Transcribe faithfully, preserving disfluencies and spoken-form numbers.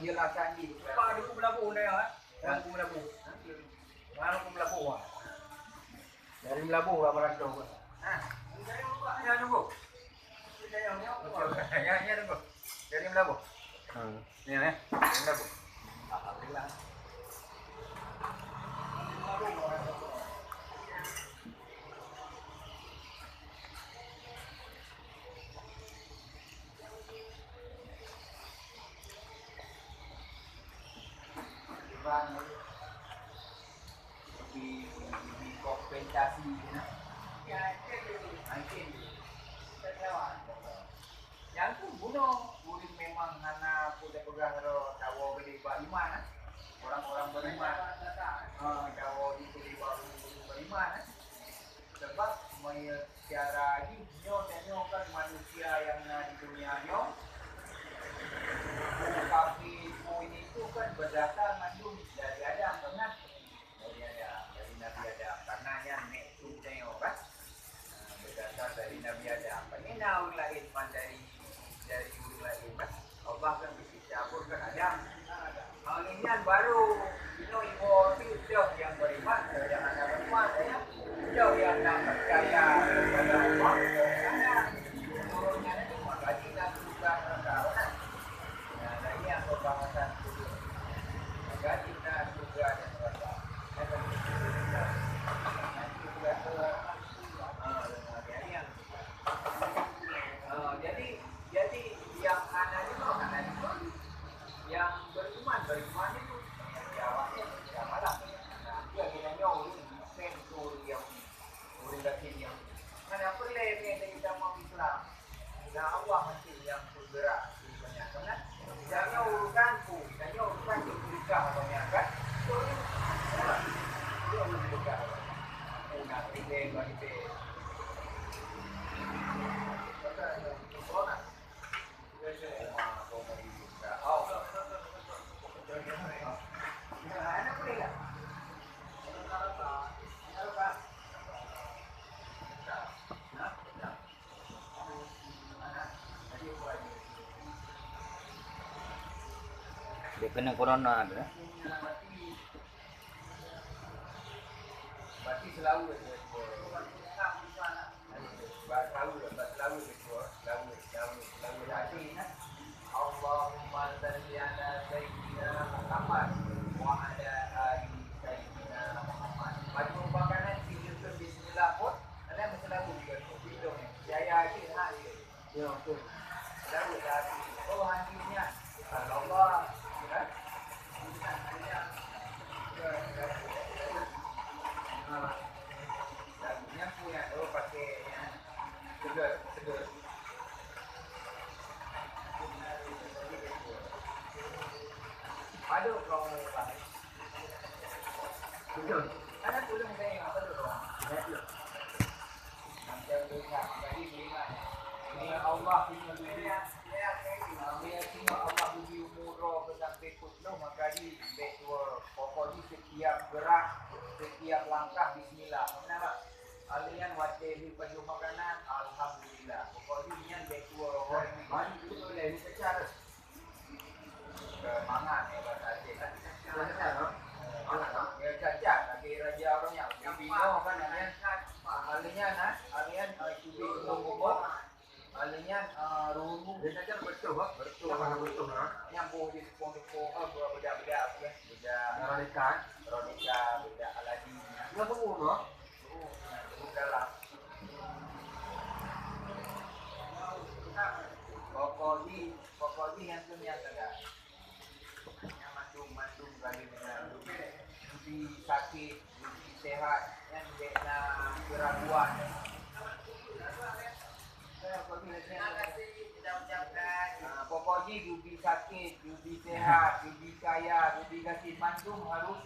Iyalah, candi. Pak, ada pun Meulaboh dah, ya? Ada pun Meulaboh. Mana pun Meulaboh, ah. Dari Meulaboh lah merantau. Ha, dari Meulaboh. Ya, tunggu. Ya, ya, tunggu. Dari Meulaboh. Ha. Ni, eh. Dari Meulaboh. Alhamdulillah. Di, di, di kompensasi je nah. Ya, itu, itu. Ha, itu. Nyang tu bunoe, ureueng memang hana peue tapeugah droe, tawoe keudeh bak iman, eh. Orang-orang beriman. Ha, tawoe di keudeh bak ureueng beriman, eh. Sebab meunyoe cara jih, nyoe tanyoe kan manusia nyang na di dunia nyoe, peue kafé, peue ini tu kan berdasar mandum dari Adam, kan? Dari Adam, dari Nabi Adam. Karena nyan nek tu tanyoe kan. Ha, berdasar dari Nabi Adam. Pané na ureueng laén man dari, dari ureueng laén kan. Allah kan berkisah pun kan Adam. Ha, nyan baru inoe iwoe tu, nyang beriman, nyang hana beriman, nyang na percaya kepada Allah, nyang na, menurut nyang na tu, maka jih na syurga neraka, kan? Nah, nah, ini yang pembahasan kedua. Maka jih na syurga dan neraka. Kan? Nah, syurga, ha, nah, ini yang Ah, jadi, jadi nyang hana jinoe, hana jinoe. Nyang beriman, beriman itu, ya, awaknyan, ya, malah. Nah, dia kira nyoe ureueng Kristen tu, ureueng Yahudi, ureueng gasien Yahudi. Hana peureulèe lé dari agama Islam. Nah, Allah masih yang bergerak di banyak. Karena misalnya urusan tu, misalnya urusan tu berkah banyak kan? Itu, itu, itu berkah. Aku nak ribet, ribet. Dia kena corona tu, eh. Berarti selalu dia tua. Ba selalu, ba selalu dia tua. Selalu, selalu, selalu hati, nah. Allahumma salli ala Sayyidina Muhammad wa ala ali Sayyidina Muhammad. Baju makanan, sila bismillah pun, ada selalu juga tu. Hidung, jaya je, ha, je. Ya, betul. Lalu dah hati. Oh, hatinya. Allah. Ya. Lagunya punya, oh, pakai yang segar, segar. Aduh, kau. Betul. Ada tulang saya yang apa tu, Bang? Betul. Macam tu, Kak. Jadi, beriman. Ni Allah punya dunia. Dia punya Allah bagi umur roh ke sampai puluh, maka di betul. Pokoknya setiap gerak, setiap langkah, bismillah. Kenapa? Alian watèe di pajoh makanan, alhamdulillah. Pokoknya niat betul roh. Mari kita boleh ni secara Mangat, ya, bahasa Aceh kan. Mangat, no? Mangat, no? Ya, cacat, lagi raja orang yang. Yang Pinoy kan, alian, alian, ah, alian, ah, cubit bumbung-bumbung. Alian, ah, ruru. Dia cacat betul, ha? Betul. Apa nama betul, ha? Yang buah di tepung-tepung, ah, buah bedak-bedak, apa kan? Bedak Veronica, eh? Veronica, bedak Aladin, ya. Yang bumbung, no? Bumbung, bumbung dalam. Pokok di Pokok jih nyang keu nyan sagai. Nyan mandum-mandum kali nyan. Dubi sakét, dubi sehat, nyan bèk na keuraguan. Ah, pokok jih dubi sakét, dubi sehat, dubi kaya, dubi gasien, mandum harus